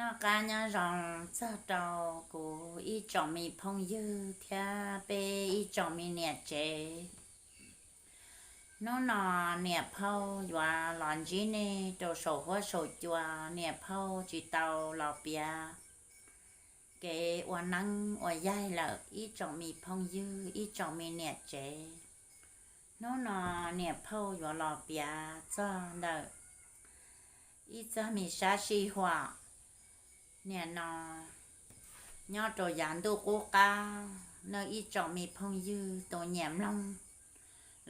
Noj qab nyob zoo txog rau kuv ib tsoom me phooj ywg thiab peb ib tsoom me niam tsev. Hnub no niam phauj yuav los ntsib nej rau saum huab saum cua, niam phauj tsis tau los piav kev ua neeb ua yaig lawm ib tsoom me phooj ywg ib tsoom me niam tsev. Hnub no niam phauj yuav los piav txog ntawm ib txog me sab sij huam niam no nyob rau yav ntuj qub qab, nej ib tsoom me phooj ywg tus nyiam mloog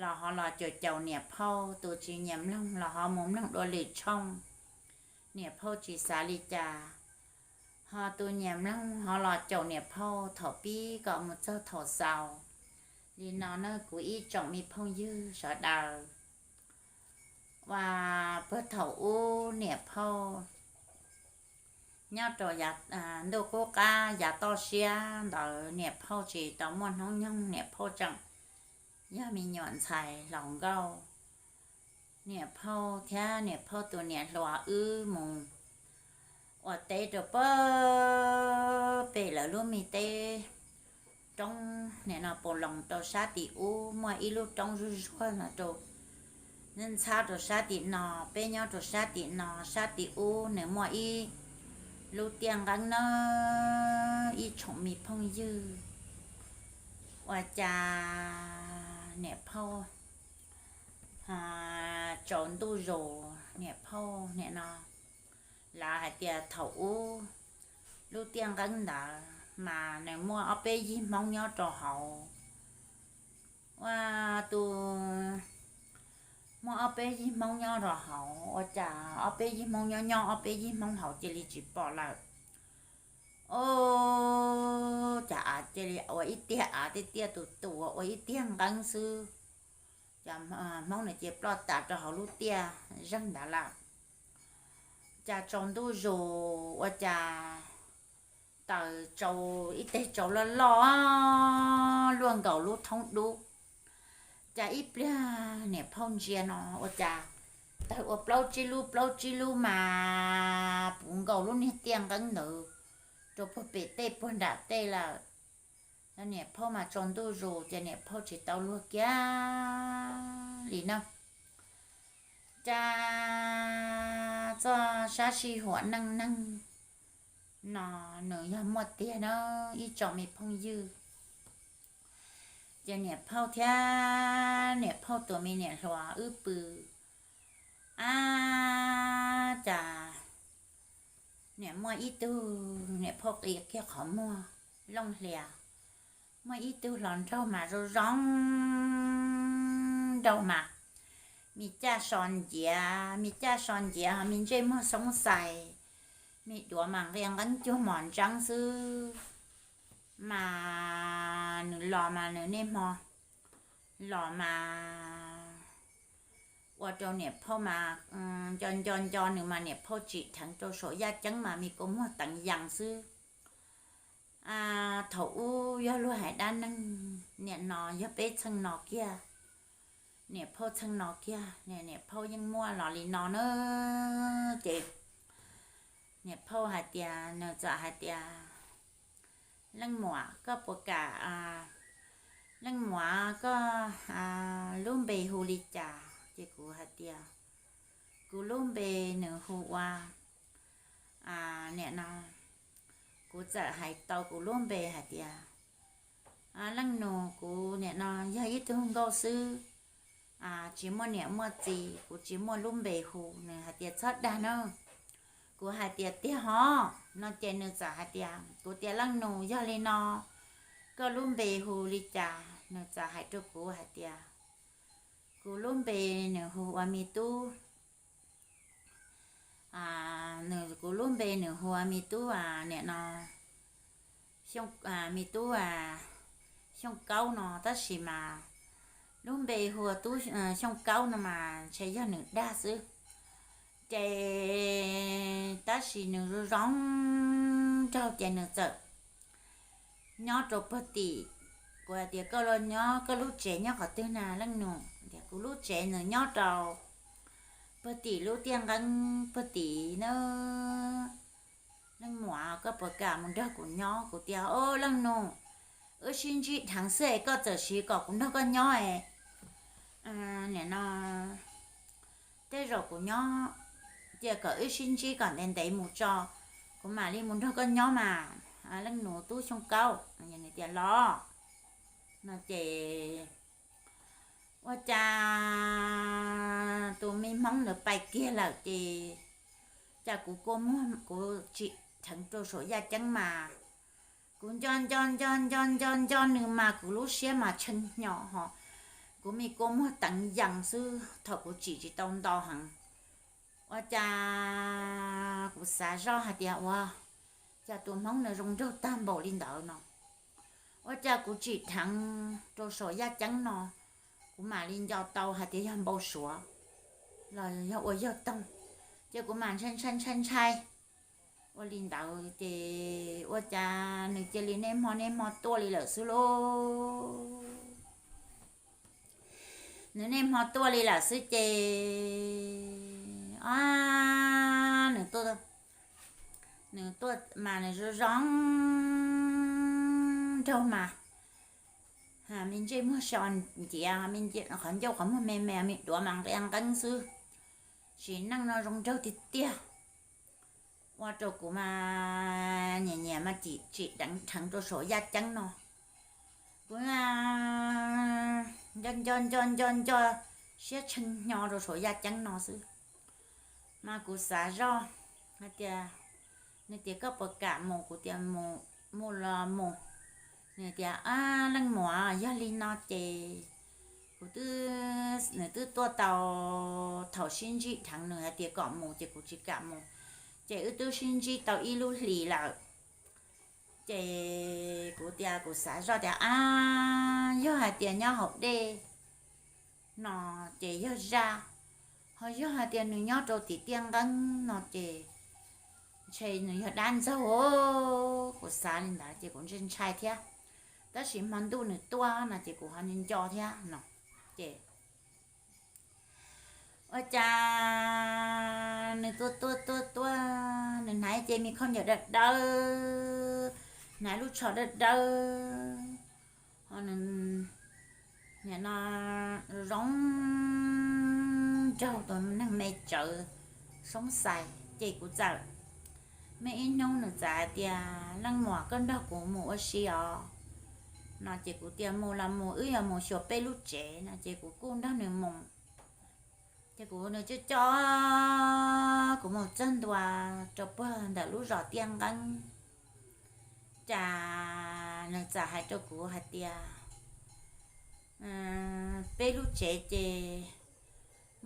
los ho los caum caum niam phauj, tus tsis nyiam mloog los ho mus mloog dua lwm tshooj, niam phauj tsis xav li cas. Ho tus nyiam mloog ho los caum niam phauj thaum pib kom mus txog thaum xaus. Li no ne kuv ib tsoom me phooj ywg sawv daws, uas puag thaum ub niam phauj nyob rau yav ntuj qub qab yav toj siab ntawd niam phauj tsis tau muaj hnub nyoog, niam phauj tseem yog me nyuam ntxhais hluas nkauj. Niam phauj thiab niam phauj tus niam hluas wb mus ua teb rau pem lawv lub me teb roob nim no pus loos rau sab tim ub, muaj ib lub roob zuag zuag no rau ntxhab rau sab tim no, peb nyob rau sab tim no, sab tim ub nws muaj ib lub tiaj nqeeb nawb ib tsoom me phooj ywg. Ua cas niam phauj tsaus ntuj zus, niam phauj nim no, lawv hais tias thaum ub lub tiaj nqeeb ntawd mas nws muaj ob peb yig Hmoob nyob rau hauv. Ua tus muaj ob peb yig Hmoob nyob rau hauv, ua cas ob peb yig Hmoob nyob nyob ob peb yig Hmoob hauv cia li tsis pom lawm. Ua cas av cia li ua ib tiag av tiaj tiaj tus tus ua ib tiag nqeeb xwb. Cov Hmoob nws cia ploj tas rau hauv lub tiaj zeeg ntawd lawm. Cas tsaus ntuj zus ua cas taws tsaus ib teg tsaus loj loj luaj nkaus lub thoob dub. Cas ib pliag niam phauj ntsia no ua cas tawg ua plaub tsib lub plaub tsib lub mas puv nkaus lub niag tiaj nqeeb ntawd rau puag pem tej puag nram tej lawm. Niam phauj mas tsaus ntuj zus ces niam phauj tsis tau luag kiag li na. Cas txoj sab sij huam neej neeg no nws yog muaj tiag na ib tsoom me phooj ywg. Ces niam phauj thiab niam phauj tus me niam hluas wb pw, ab cas niam muaj ib tug, niam phauj qi kiag qhov muag looj hlias, muaj ib tug hluas nraug mas zoo zoo nraug mas me caj so nciav, me caj so nciav ho me ntsej muag xoob xais, me duav mas nqia nqeeb cuag mos ntseeb xwb. Mas nws los mas nws niaj hmo los mas ua rau niam phauj mas nco nco nco nws mas niam phauj tsim dheev rau saum yaj ceeb mas me kua muag teev yees xwb. Thaum ub yog luag hais dab neeg, nim no yog peb txheej no kiag, niam phauj txheej no kiag, niam phauj yeej muaj los li no na. Ces niam phauj hais tias, nws txawm hais tias, leej muam koj puas kam, leej muam koj lub npe hu li cas? Ces kuv hais tias, kuv lub npe nws hu ua, nim no kuv txawm hais tau kuv lub npe hais tias, leej nus, kuv nim no yog ib tug nkauj xwb, tsis muaj niam muaj txiv, kuv tsis muaj lub npe hu. Nws hais tias txhob dag na. Kuv hais tias tiag hov no ces nws txawm hais tias, kuv tias leej nus, yog li no koj lub npe hu li cas? Nws txawm hais rau kuv hais tias, kuv lub npe nws hu ua Me Tub. Nws, kuv lub npe nws hu ua Me Tub, nim no, Me Tub Xyooj Kaub no, tab sis mas lub npe hu ua Tub Xyooj Kaub no mas ntshe yog nws dag xwb. Ces tab sis nws zoo zoo nraug ces nws txawm nyob rau pag tim, kuv hais tias koj los nyob, koj lub tsev nyob qhov twg na leej nus? Tias kuv lub tsev nws nyob rau pag tim lub tiaj nqeeb pag tim na. Leej muam, koj puas kam mus nrog kuv nyob? Kuv tias, Au leej nus, wb sib ntsib dheev xwb es koj txawm siv kom kuv nrog koj nyob es, nim no tej zaum kuv nyob, cia kom wb sib ntsib kom ntev ntev mus tso, kuv mam li mus nrog koj nyob mas, leej nus tub Xyooj Kaub. Tias, Los. No ces ua cas tus me hmoob ntawd pais kiag lawm ces, cas kuv kua muag, kuv tsim dheev rau saum yaj ceeb mas kuv nco nco nco nco nco nco nws mas kuv lub siab mas tshee hnyo ho, kuv me kua muag teev yees xwb thaum kuv tsim tsis tau nto heev. Ua cas kuv xav zoj hais tias, Ua cas tus hmoob no zoo nraug tag npaum li ntawd no? Ua cas kuv tsim dheev rau saum yaj ceeb no, kuv mam li nco tau hais tias yog npau suav los yog ua yog toog, ces kuv mam ntshai ntshai ntshai ntshai. Ua li ntawd ces ua cas nws cia li niaj hmo niaj hmo tuaj li lawm xwb lauj. Nws niaj hmo tuaj li lawm xwb ces, a, nws tuaj, nws tuaj mas nws zoo zoo nraug mas, me ntsej muag so nciav, qhov ncauj qhov muag me me, me duav mas nqia nqeeb xwb. Sim neej no zoo nraug tiag tiag. Ua rau kuv mas nyiam nyiam mas tsim dheev rau saum yaj ceeb no. Kuv nco nco nco nco nco siab tshee hnyo rau saum yaj ceeb no xwb. Mas kuv xav zoj hais tias, nws tias, Koj puas kam mus? Kuv tias, Mus los mus. Nws tias, Ab leej muam, yog li no ces kuv twb, nws twb tuaj tau, thaum sib ntsib dheev nws hais tias kom mus ces kuv tsis kam mus, ces wb twb sib ntsib tau ib lub hlis lawm. Ces kuv tias, kuv xav zoj tias, Ab, yog hais tias nyob hauv dej no ces yog zaj, ho yog hais tias nws nyob rau tim tiaj nqeeb no ces ntshe nws yog dab ntxaug. Kuv xav li ntawd ces kuv ntshai ntshai thiab, tab sis hmo ntuj nws tuaj no ces kuv ho nco nco thiab no. Ces ua cas nws tuaj tuaj tuaj tuaj, nws hnav cev me khaub ncaws dawb dawb, hnav lub tsho dawb dawb, ho nws nim no zoo nraug tus neeg me tsawv soob xais. Ces kuv txawm, muaj ib hnub nws txawm hais tias, Leej muam, koj nrog kuv mus ua si os? No ces kuv tias, Mus los mus, wb yuav mus xyuas peb lub tsev. No ces kuv kuj nrog nws mus. Ces kuv, nws coj coj kuv mus txog ntua rau puag ntawm lub zos tiaj nqeeb, cas nws txawm hais rau kuv hais tias, peb lub tsev ces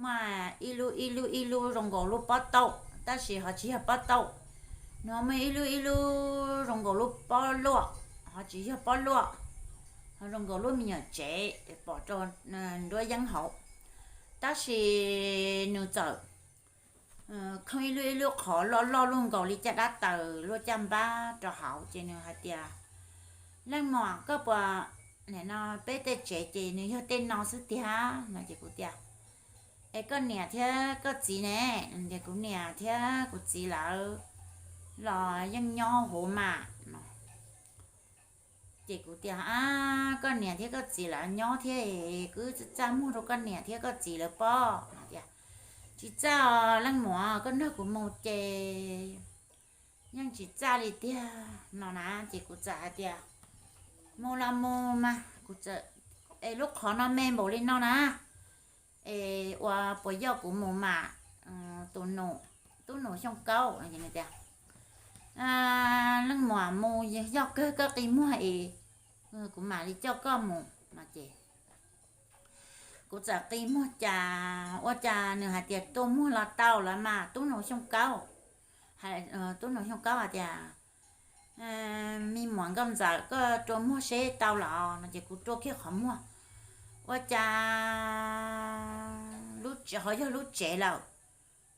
muaj ib lub ib lub ib lub zoo nkaus lub pob tauj, tab sis ho tsis yog pob tauj. Nws ho muaj ib lub ib lub zoo nkaus lub pob luaj, ho tsis yog pob luaj, ho zoo nkaus lub me nyuam tsev pom rau nruab yeeb hauv. Tab sis nws txawm khoov ib lub ib lub qhov loj loj luaj nkaus li caj dab taws luaj caj npab rau hauv. Ces nws hais tias, Leej muam, koj puas, nim no peb tej tsev ces nws yog tej no xwb tiag? No ces kuv tias, Es koj niam thiab koj txiv ne? Ces kuv niam thiab kuv txiv lawv los yeej nyob huv mas no. Ces kuv tias, Ab, koj niam thiab koj txiv lawv nyob thiab es kuv txaj muag rau koj niam thiab koj txiv lawv pob. Tias, Tsis txaj os leej muam, koj nrog kuv mus ces yeej tsis txaj li tiag no na. Ces kuv txawm hais tias, Mus los mus mas, kuv txawm, es lub qhov no me npaum li no na, es ua puas yog kuv mus mas? Tus nus, tub nus Xyooj Kaub tias, Leej muam, mus yog kawg koj qi muag es kuv mam li coj koj mus no. Ces kuv txawm qi muag cas ua cas nws hais tias, Tua muag los tau lawm mas tub nus Xyooj Kaub. Tub nus Xyooj Kaub hais tias, Me muam Nkauj Ntxawm, koj rua muag seb tau los? No ces kuv rua kiag qhov muag, ua cas lub tsev, ho yog lub tsev lawm.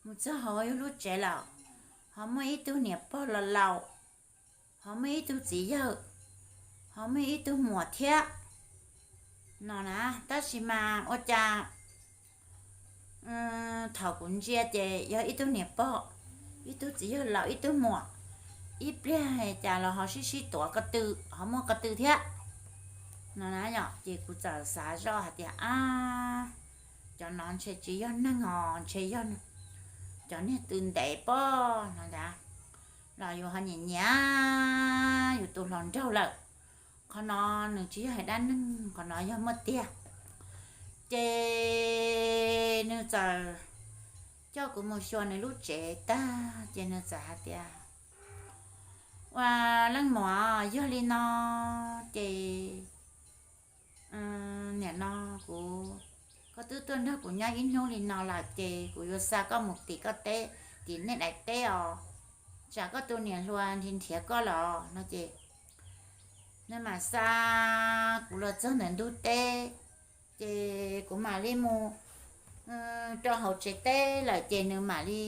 Mus txog ho yog lub tsev lawm, ho muaj ib tug niam pog laus laus, ho muaj ib tug txiv yawg, ho muaj ib tug muam thiab no na. Tab sis mas ua cas thaum kuv ntsia ces yog ib tug niam pog, ib tug txiv yawg laus, ib tug muam, ib pliag cas los ho sib sib tuav ko tw, ho muaj ko tw thiab no na yom. Ces kuv txawm xav zoj hais tias, ab, cov no ntshe tsis yog neeg os, ntshe yog cov niag tw ntev pob no ntag, los yus ho nyiam nyiam yus tus hluas nraug lawm. Qhov no nws tsis yog hais dab neeg, qhov no yog muaj tiag. Ces nws txawm coj kuv mus xyuas nws lub tsev tag ces nws txawm hais tias, ua leej muam, yog li no ces nim no kuv, koj twb tuaj nrog kuv nyob ib hnub li no lawm ces kuv yuav xa koj mus tim koj teb, tim nej daim teb os, tsam koj tus niam hluas nrhiav nrhiav koj los no ces nws mam xa kuv los txog ntawm ntug teb, ces kuv mam li mus rau hauv tsev teb lawm ces nws mam li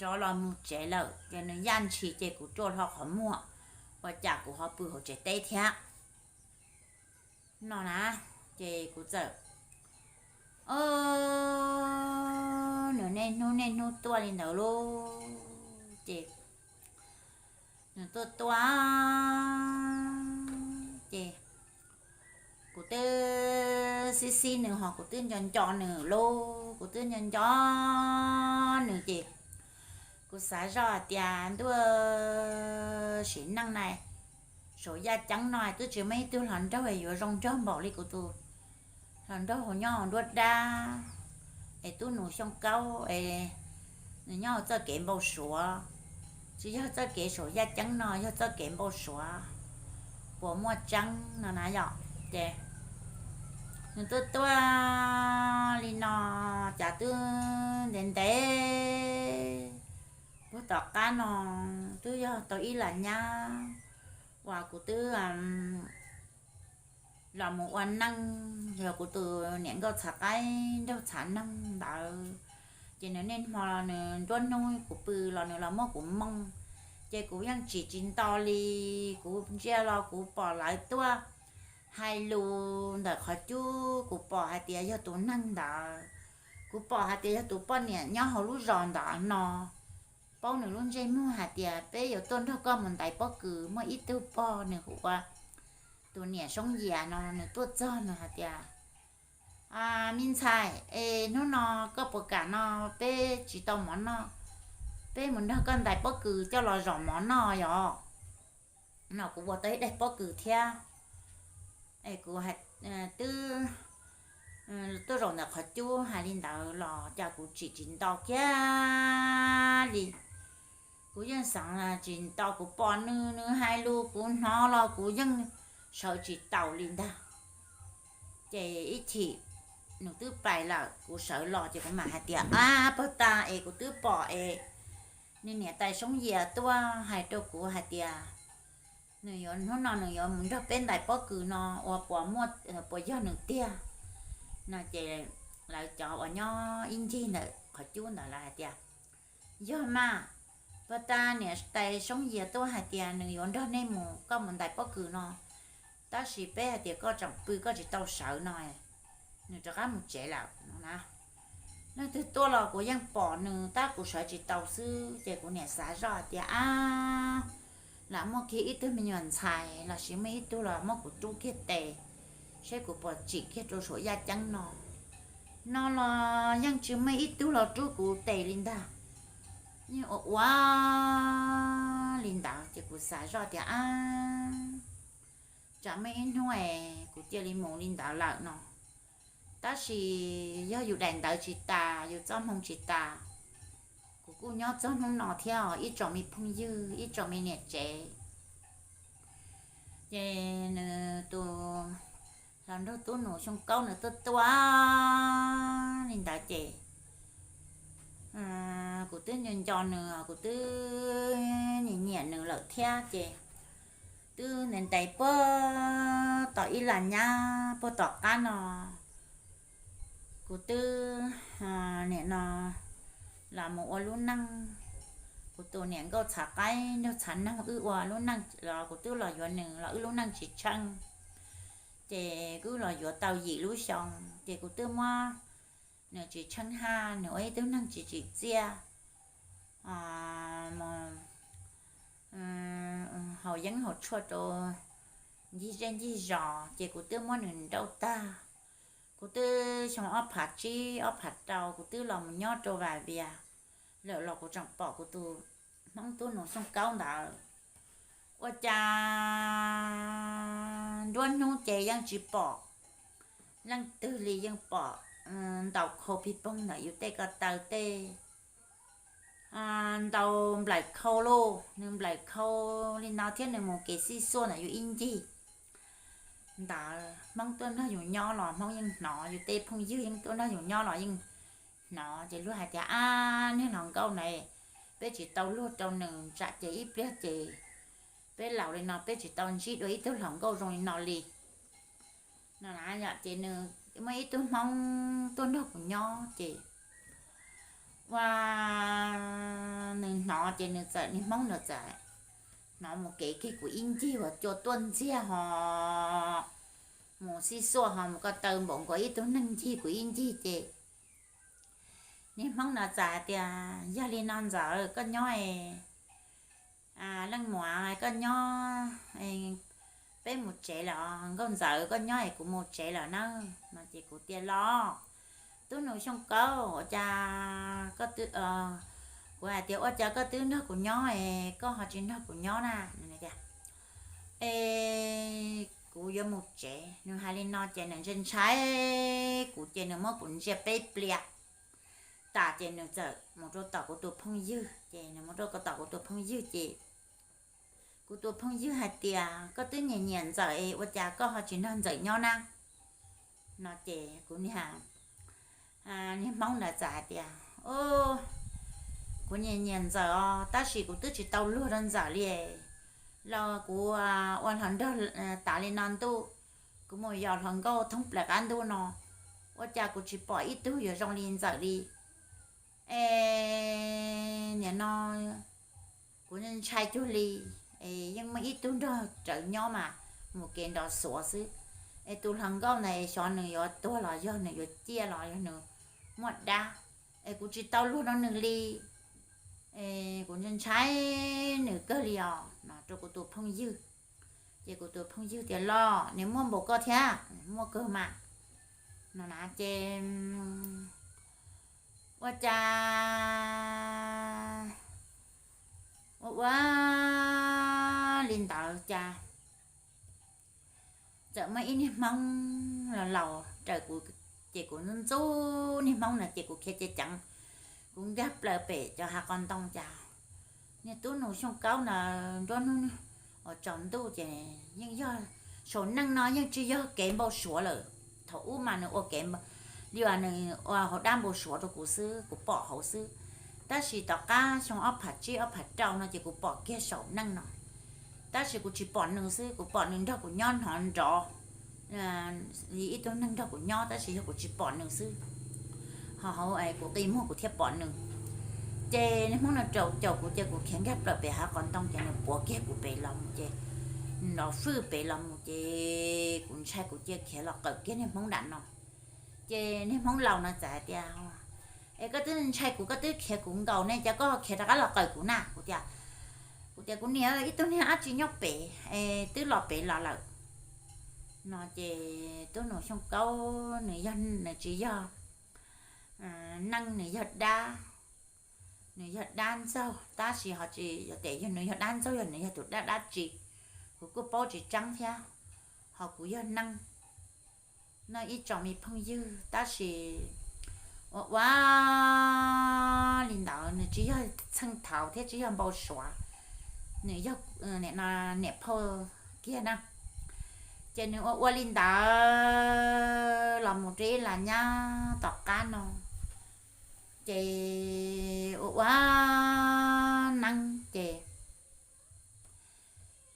rov los mus tsev lawm. Ces nws yaj ntshis ces kuv rua hlo qhov muag, ua cas kuv ho pw hauv tsev teb thiab no na. Ces kuv txawm, o, nws niaj hnub niaj hnub tuaj li ntawd lauj. Ces nws tuaj tuaj ces kuv twb xib xib nws ho kuv twb nco nco nws lauj, kuv twb nco nco nws ces kuv xav zoj hais tias ntuj, sim neej na, saum yaj ceeb no twb tsis muaj ib tug hluas nraug yuav zoo nraug npaum li kuv tus hluas nraug nyob hauv nruab dab, es tub nus Xyooj Kaub es nws nyob hauv txoj kev npau suav, tsis yog txoj kev saum yaj ceeb no, yog txoj kev npau suav puas muaj tseeb no na yom. Ces nws tuaj tuaj li no cas twb ntev ntev, puag tom qab no twb yog tau ib las nyab uas kuv twb los mus ua neej, yog kuv tus niam nkauj txhav qaib nraug txhav noog ntawd. Ces nws niaj hmo nws nruab hnub kuv pw los nws los muab kuv mooj, ces kuv yeej tsim tsis nto li. Kuv ntsia los kuv pom lawv tuaj hais lus ntawm qhov cub, kuv pom hais tias yog tus neeg ntawd, kuv pom hais tias yog tus poj niam nyob hauv lub zos ntawd no. Paub nws lub ntsej muag hais tias peb yuav tuaj nrog koj mus ntais pob kws, muaj ib tug pog nws hu ua tus niam Soob Yias no nws tuaj txog nws hais tias, me ntxhais, es hnub no koj puas kam no, peb tsis tau mov noj, peb mus nrog koj ntais pob kws coj los zom mov noj yom. No kuv ua tau ib daim pob kws thiab, es kuv twb tuaj zaum ntawm qhov cub hais li ntawd los cas kuv tsim tsis nto kiag li. Kuv yeej xeev tsis nto, kuv pom nws, nws hais lus kuv hnov los kuv yeej sawv tsis taus li ntag. Ces ib chim nws twb pais lawm, kuv sawv los ces kuv mam hais tias, ab, pog tas es kuv twb pom es nws niam tais Soob Yias tuaj hais rau kuv hais tias nws yuav, hnub no nws yuav mus nrog peb ntais pob kws no ua puas muaj, puas yog nws tiag no. Ces lawv cov uas nyob ib ncig ntawm qhov cub ntawd lawv hais tias, yog mas, pog tas niam tais Soob Yias tuaj hais tias nws yuav nrog nej mus, koj mus ntais pob kws no, tab sis peb hais tias koj tseem pw koj tsis tau sawv no, nws rov qab mus tsev lawm no na. Leej twg tuaj los kuv yeej pom nws tab kuv sawv tsis tau xwb. Ces kuv niam xav zoj hais tias, ab, lam muaj kiag ib tug me nyuam ntxhais los sis muaj ib tug los muab kuv rub kiag tes, seb kuv puas tsim kiag rau saum yaj ceeb no. No los yeej tsis muaj ib tug los rub kuv tes li ntag. Yeej ua ua li ntawd ces kuv xav zoj tias, ab, tsam muaj ib hnub es kuv cia li mus li ntawd lawm no. Tab sis yog yus daim ntawv tsis tas, yus txoj hmoo tsis tas, kuv kuj nyob txog hnub no thiab os ib tsoom me phooj ywg, ib tsoom me niam tsev. Ces nws tus hluas nraug tub nus Xyooj Kaub nws tuaj tuaj li ntawd ces kuv twb nco nco nws, kuv twb nyiam nyiam nws lawm thiab ces twb ntev ntev puag tom ib las nyab puag tom qab no kuv twb nim no los mus ua lub neej, kuv tus niam nkauj txhav qaib nraug txhav noog wb ua lub neej los kuv twb los yuav nws los wb lub neej tsis tsheej. Ces wb los yuav tau yim lub xyoo ces kuv twb muab nws tsis tsheej haj, nws ua ib tug neeg tsis tsim txiaj, mus haus yeeb haus tshuaj rau ncig zej ncig zos, ces kuv twb muab nws nrauj tag. Kuv twb xyoo ob phav tsib ob phav rau kuv twb los mus nyob rau Vam Vias lawm los kuv tseem pom kuv tus Hmoob tub nus Xyooj Kaub ntawd. Ua cas nruab hnub ces yeej tsis pom leej twg li, yeej pom ntaus khau pig poog ntawm yus tej ko taw tej, ntaus nplawm khau lauj, nws nplawm khau li no thiab nws mus kev xij xuaj ntawm yus ib ncig. Ntawd Hmoob tuaj nrog yus nyob los Hmoob yeej hnov, yus tej phooj ywg yeej tuaj nrog yus nyob los yeej hnov, ces luag hais tias, ab, niag hluas nkauj na, peb tsis tau luag rau nws, tsam ces ib pliag ces peb laus li no peb tsis tau ntsib dua ib tug hluas nkauj zoo li no li. No na yom, ces nws muaj ib tug Hmoob tuaj nrog kuv nyob ces ua nws hnov ces nws txawm, niag Hmoob ntawd txawm hnov mus kev kiag kuv ib ncig uas cua tuaj ntxiag ho mus xij xuaj ho mus ko taw npaum nkaus ib tug neeg ncig kuv ib ncig ces niag Hmoob ntawd txawm hais tias, yog li no Ntxawm koj nyob es, leej muam koj nyob, peb mus tsev lawm, Nkauj Ntxawm koj nyob es kuv mus tsev lawm na. No ces kuv tias, los, tub nus Xyooj Kaub, ua cas koj, kuv hais tias ua cas koj twb nrog kuv nyob es koj ho tsis nrog kuv nyob na? Tias, es kuv yuav mus tsev. Nws hais li no ces nws ntshai ntshai kuv ces nws muab kuv ntsia peb pliag tas ces nws txawm mus rau tom kuv tus phooj ywg, ces nws mus rau tom kuv tus phooj ywg ces kuv tus phooj ywg hais tias, koj twb nyiam nyiam Ntxawm es ua cas koj ho tsis nrog Ntxawm nyob na? No ces kuv niag, niag Hmoob ntawd txawm hais tias, kuv nyiam nyiam Ntxawm os, tab sis kuv twb tsis tau luag rau Ntxawm li. Los kuv ua hluas nraug tas li no ntuj, kuv mus yos hluas nkauj thoob plaws qab ntuj no, ua cas kuv tsis pom ib tug yuav zoo li Ntxawm li. Es nim no kuv ntshai cuag li, es yeej muaj ib tug nrog rawv nyob mas mus kev nrov xuav xwb. Es tus hluas nkauj ntawd es xyov nws yuav tuag los yog nws yuav ciaj los yog nws muaj dab, es kuv tsis tau luag rau nws li. Es kuv ntshai ntshai nws kawg li os, no rau kuv tus phooj ywg. Ces kuv tus phooj ywg tias, los, nws muaj npaum koj thiab? Muaj kawg mas. No na ces ua cas ua ua li ntawd cas txawm muaj ib niag Hmoob los laus raws kuv, ces kuv ntxub ntxub niag Hmoob ntawd ces kuv khiav ceev ceev, kuv nkag plaws pem cov hav qos ntoo cas niag tub nus Xyooj Kaub ntawd nruab hnub uas tsaus ntuj ces yeej yog, saum neej no yeej tsis yog kev npau suav lawm. Thaum ub mas nws ua kev li uas nws ua hauv dab npau suav rau kuv xwb, kuv pom hauv xwb. Tab sis tom qab xyoo ob phav tsib ob phav rau no ces kuv pom kiag saum neej no, tab sis kuv tsis pom nws xwb, kuv pom nws nrog kuv nyob hnov nrov li ib tug neeg nrog kuv nyob, tab sis yog kuv tsis pom nws xwb. Ho hauv kuv qi muag kuv thiaj pom nws. Ces niag Hmoob no raus caum kuv ces kuv khiav nkag plaws pem hav qos ntoo ces nws puav kiag kuv pem los mus ces nws los fwj pem los mus ces kuv ntshai kuv cia khiav los qawm kiag niag Hmoob nram no. Ces niag Hmoob laus no txawm hais tias, es koj twb ntshai kuv, koj twb khiav kuv nkaus ne, cas koj khiav rov qab los qawm kuv na? Kuv tias, kuv tias kuv niam, ib tug niag dab tsi nyob pem es twb los pem los lawm. No ces tub nus Xyooj Kaub nws yog, nws tsis yog neeg, nws yog dab, nws yog dab ntxaug, tab sis ho tsis yog tias yog nws yog dab ntxaug, yog nws yog tus dab dab tsi, kuv kuj paub tsis tseeb thiab. Ho kuv yog neeg, no ib tsoom me phooj ywg, tab sis ua ua li ntawd nws tsis yog txheej thaum thiab tsis yog npau suav, nws yog niam phauj kiag na. Ces nws ua ua li ntawd los mus rau ib las nyab tom qab no, ces ua ua neeb ces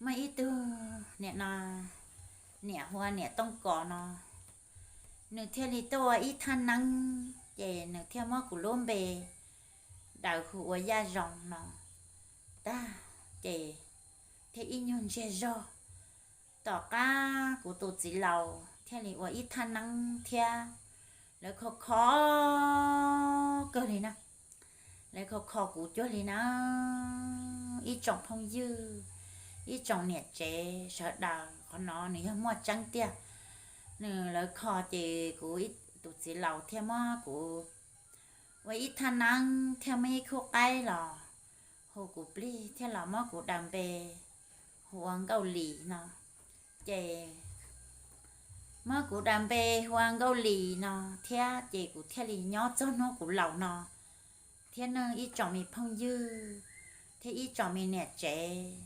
muaj ib tug niam no, niam hu ua niam Tooj Kos no, nws thiaj li tuaj ua ib thaj neeb, ces nws thiaj muab kuv lub npe daws hu ua Yaj Zoo no tag, ces thiaj ib nyuag ntsiag zog. Tom qab kuv tus txiv laus thiaj li ua ib thaj neeb thiab, lawv kho kho kawg li na, lawv kho kho kuv cuag li na. ib tsoom phooj ywg, ib tsoom niam tsev sawv daws, qhov no nws yog muaj tseeb tiag. Nws lawv kho ces kuv tus txiv laus thiaj muab kuv ua ib thaj neeb thiab muaj ib khub qaib los hu kuv plig thiab los muab kuv daws npe hu ua Nkauj Lis no. Ces muab kuv daws npe hu ua Nkauj Lis no thiab ces kuv thiaj li nyob txog hnub kuv laus no. Thiab nej ib tsoom me phooj ywg thiab ib tsoom me niam tsev,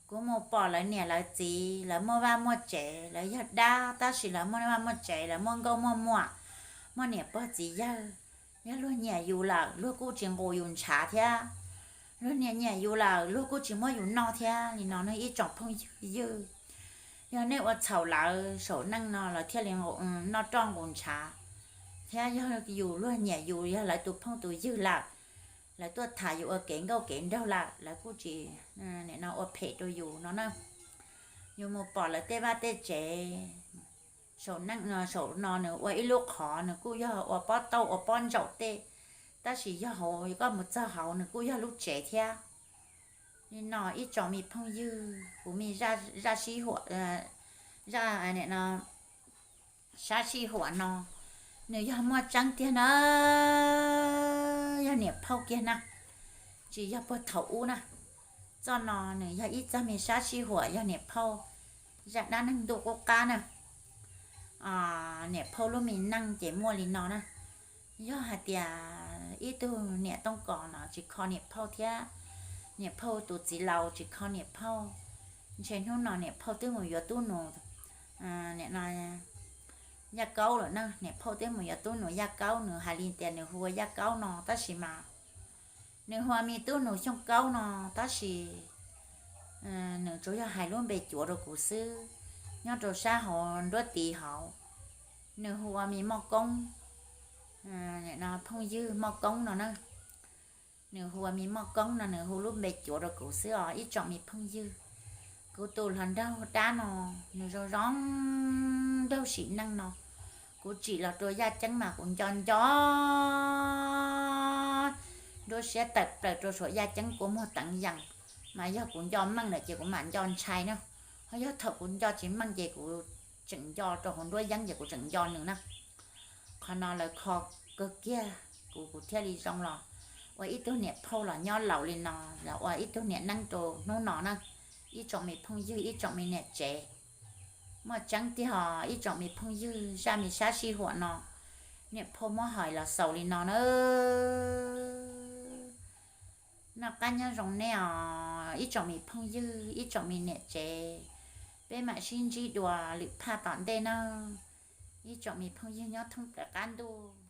kuv mus pom lawv niam lawv txiv, lawv muaj vaj muaj tsev, lawv yog dab tab sis lawv muaj vaj muaj tsev, lawv muaj nkauj muaj muam, muaj niam pog txiv yawg. Yog luag nyiam yus lawm luag kuj tsis nqus yus ntshav thiab, luag niam nyiam yus lawm luag kuj tsis muab yus noj thiab li no nej ib tsoom phooj ywg. Yog nej ua txhaum lawv saum neej no lawv thiaj li noj roj nqus ntshav, thiab yog yus luag nyiam yus yog lawv tus phooj tus ywg lawm, lawv tuaj tham yus ua kev nkauj kev nraug lawm lawv kuj tsis ua phem rau yus no na. Yus mus pom lawv tej vaj tej tsev, saum neej no, saum no nws ua ib lub qhov nws kuj yog ua pob tauj ua pob ntsaum tej, tab sis yog hauv koj mus txog hauv nws kuj yog lub tsev thiab. Li no ib tsoom me phooj ywg, kuv me zaj sib huam, zaj no, sab sij huam no nws yog muaj tseeb tiag na, yog niam phauj kiag na, tsis yog puag thaum ub na. Txoj no nws yog ib txoj me sab sij huam yog niam phauj zaj dab neeg ntuj qub qab na. Niam phauj lub me neej ces muaj li no na. Yog hais tias ib tug niam tooj kos no tsis kho niam phauj thiab niam phauj tus txiv laus tsis kho niam phauj, ntshe hnub no niam phauj twb mus yuav tub nus Yaj Kaub lawm na. Niam phauj twb mus yuav tub nus Yaj Kaub, nws hais li tias nws hu ua Yaj Kaub no tab sis mas nws hu ua me tub nus Xyooj Kaub no, tab sis nws tsuas yog hais lub npe cuav rau kuv xwb. Nyob rau sab hauv nruab tiv hauv, nws hu ua me Moj Koob, phooj ywg Moj Koob no na. Nws hu ua me Moj Koob no, nws hu lub npe cuav rau kuv xwb os ib tsoom me phooj ywg. Kuv tus hluas nraug dab no, nws zoo zoo nraug sim neej no. Kuv tsim los rau Yaj Ceeb mas kuv nco nco nruab siab tawm plaws rau saum Yaj Ceeb kua muag teev yees, mas yog kuv nco meej lawm ces kuv mam nco ntshai na. Ho yog thaum kuv nco tsis meej ces kuv tseem nco rau hauv nruab yeeb ces kuv tseem nco nws na. Qhov no lawv kho kawg kiag, kuv kuv thiaj li zoo los ua ib tug niam phauj los nyob laus li no, los ua ib tug niam neeb rau hnub no na. Ib tsoom me phooj ywg, ib tsoom me niam tsev, muaj tseeb tiag os ib tsoom me phooj ywg, zaj me sab sij huam no niam phauj muab hais los xaus li no na. Noj qab nyob zoo nej os ib tsoom me phooj ywg, ib tsoom me niam tsev, peb mam sib ntsib dua lwm phaj tom ntej na. Ib tsoom me phooj ywg nyob thoob plaws qab ntuj.